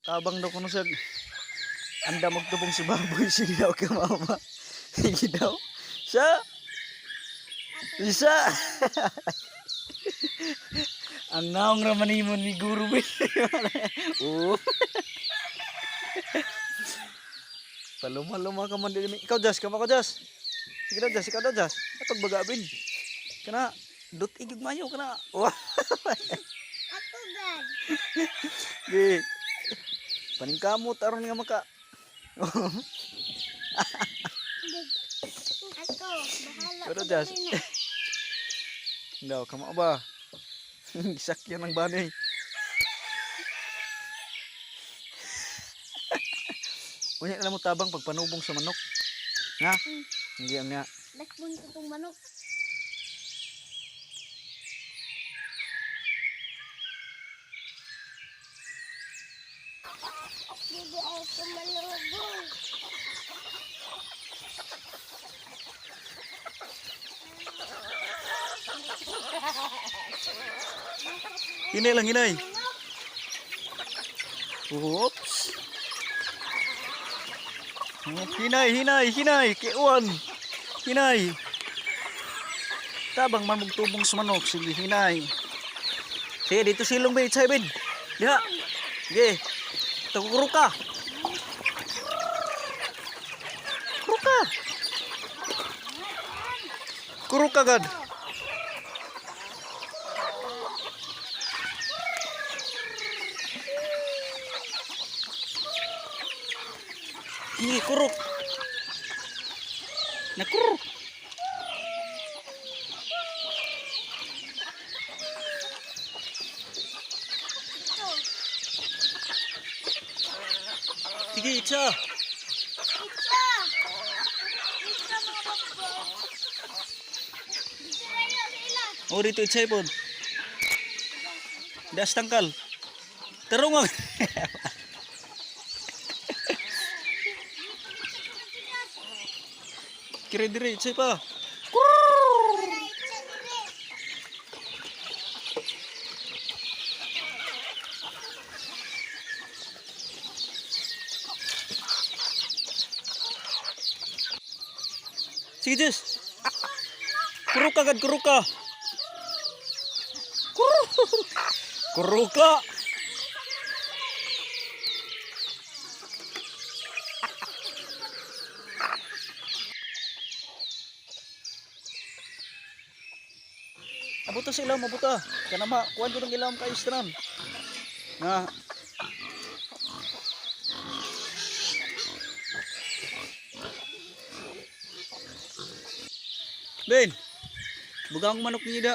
Tabang daw kuno siya. Anda magtubong si baboy sige daw ka mama. Sige daw. Sa. Isa. Ang naong raman nimo ni Guru Ben. Oo. Paluma-luma ka man din. Ikaw Jas, kamo ka Jas. Sige daw Jas, ikaw daw Jas. Atog bagabin. Kana dot igig mayo kana. Wah. Ako gad. Di. Paningkamot aron nga maka. Ako, bahala Pero ko Jas. dili na. Daw kamo ba? Gisakyan ng banay. Unya na lang mo tabang pagpanubong sa manok. Nga? Hindi ang nga. Dakbon ko tong manok. Dili ay ko malubong. Hinay lang, hinay. Oops. Hinay, hinay, hinay. Kiuan. Hinay. Tabang man magtubong sa manok. Sige, hinay. Sige, dito silong bin. Itay bin. Diha. Sige. Tukuro ka. Kuro ka. Kuro ka gad. Sige, kurok. Nakurok. Sige, itsa. Itsa! Itsa mga papo. Dito na yun, sa ila. O, dito itsa ipon. Das tangkal. Tarungag. Kire dire itsa pa. Wala itsa dire. Sige, Jess. Kuruk ka, gad, kuruk ka. Kuruk. Kuruk ka. Abuta sa ilam, abuta. Kanama, kuhan ko ng ilam kayo tanan. Na. Ben, bugang manok niya da.